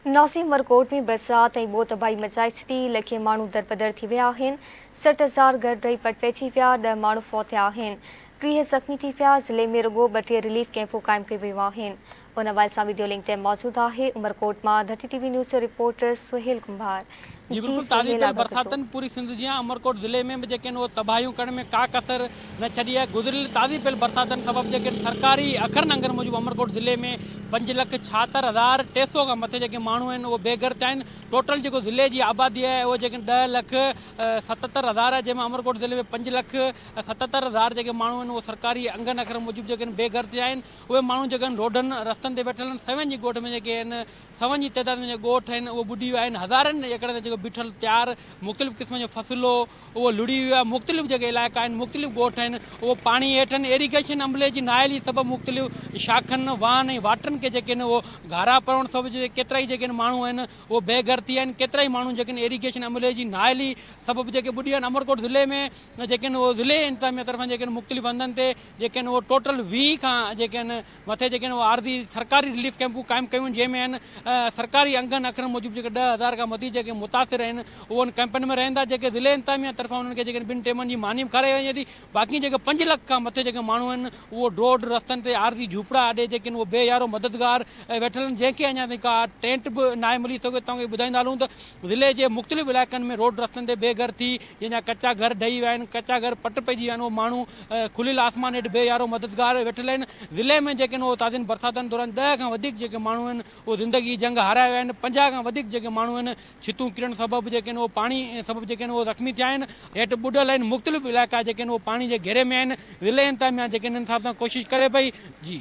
ناصر عمرڪوٽ ۾ برسات ۽ ٻوڏ تباهي مچائي ڇڏي، لکين ماڻهو دربدر ٿي ويا آهن، 60 هزار گهر ڊهي پٽ پئجي ويا، ڏهه ماڻهو فوت ٿيا آهن، 30 زخمي ٿي پيا، ضلعي ۾ رڳو 32 رليف ڪئمپون قائم ڪيون ويون آهن. ان حوالي سان وڊيو لنڪ تي موجود آهي عمرڪوٽ مان ڌرتي ٽي وي نيوز جو رپورٽر سهيل ڪنڀار. جي جي بلڪل تازي سهيل پيل آگاهه ڪجو. برساتن پوري سنڌ جيان عمرڪوٽ ضلعي ۾ به جيڪي آهن اهو تباهيون ڪرڻ ۾ ڪا ڪسر نه ڇڏي آهي گذريل تازي پيل برساتن سبب جيڪي آهن سرڪاري اکرن انگن موجب عمرڪوٽ ضلعي ۾ 576300 کان مٿي جيڪي ماڻهو آهن اهو بي گهر ٿيا آهن ٽوٽل جيڪو ضلعي جي آبادي آهي اهو جيڪي 10 لک 77 هزار آهي جنهن مان عمرڪوٽ ضلعي ۾ 5 لک 77 هزار جيڪي ماڻهو آهن اهو سرڪاري انگن اکرن موجب جيڪي آهن بي گهر ٿيا آهن اهي ماڻهو جيڪي آهن روڊن رستن تي ويٺل آهن سوين جي ڳوٺ ۾ جيڪي آهن سون جي تعداد ۾ جيڪي ڳوٺ آهن اهي ٻڏي ويا آهن هزارن ايڪڙ تي جيڪو بيٺل تيار مختلف قسمن جو فصل هو اهو لڙهي ويو آهي مختلف جيڪي علائقا آهن مختلف ڳوٺ آهن اهو پاڻي هيٺ آهن ايريگيشن عملي جي نااهلي سبب مختلف شاخن واهن ۽ واٽرن کي جيڪي آهن اهو گهارا پوڻ سبب جيڪي ڪيترائي جيڪي آهن ماڻهو آهن اهو بي گهر ٿي ويا آهن ڪيترائي ماڻهو جيڪي آهن ايريگيشن عملي جي نااهلي سبب جيڪي ٻڏي ويا آهن عمرڪوٽ ضلعي ۾ جيڪي آهن اهو ضلعي انتظاميه طرفان جيڪي آهن مختلف هنڌن تي جيڪي آهن اهو ٽوٽل 20 کان جيڪي آهن مٿي جيڪي آهن اهي عارضي سرڪاري رليف ڪئمپون قائم ڪيون آهن جنهن ۾ آهن سرڪاري انگن اکرن موجب جيڪي 10,000 کان مٿي جيڪي متاثر آهن اهي ان ڪئمپن ۾ رهن ٿا جيڪي ضلعي انتظاميا طرفان انهن کي جيڪي ٻن ٽيمن جي ماني به کارائي وڃي ٿي باقي جيڪي 5 لک کان مٿي جيڪي ماڻهو آهن اهو ڊوڊ رستن تي عارضي جهوپڙا اڏي جيڪي آهن اهي بي يارو مددگار ويٺل آهن جنهن کي اڃا تائين ڪا ٽينٽ به ناهي ملي سگهيو توهان کي ٻڌائيندا هلون ته ضلعي جي مختلف علائقن ۾ روڊ رستن تي بي گهر ٿي جنهن جا ڪچا گهر ڊهي ويا آهن ڪچا گهر پٽ پئجي ويا آهن اهي ماڻهو کليل آسمان هيٺ بي يارو مددگار ويٺل آهن. ضلعي ۾ جيڪي آهن اهي تازين برساتن دوران 10 کان وڌيڪ جيڪي ماڻهو آهن اهي زندگي جي جنگ هارائي ويا آهن، 50 کان وڌيڪ جيڪي ماڻهو آهن ڇتون ڪرڻ سبب جيڪي آهن اهي پاڻي سبب جيڪي آهن اهي زخمي ٿيا آهن. هيٺ ٻڏل آهن، مختلف علائقا جيڪي آهن اهي پاڻي جي گهيري ۾ آهن، ضلعي انتظاميا جيڪي آهن انصاف سان ڪوشش ڪري پئي. جي.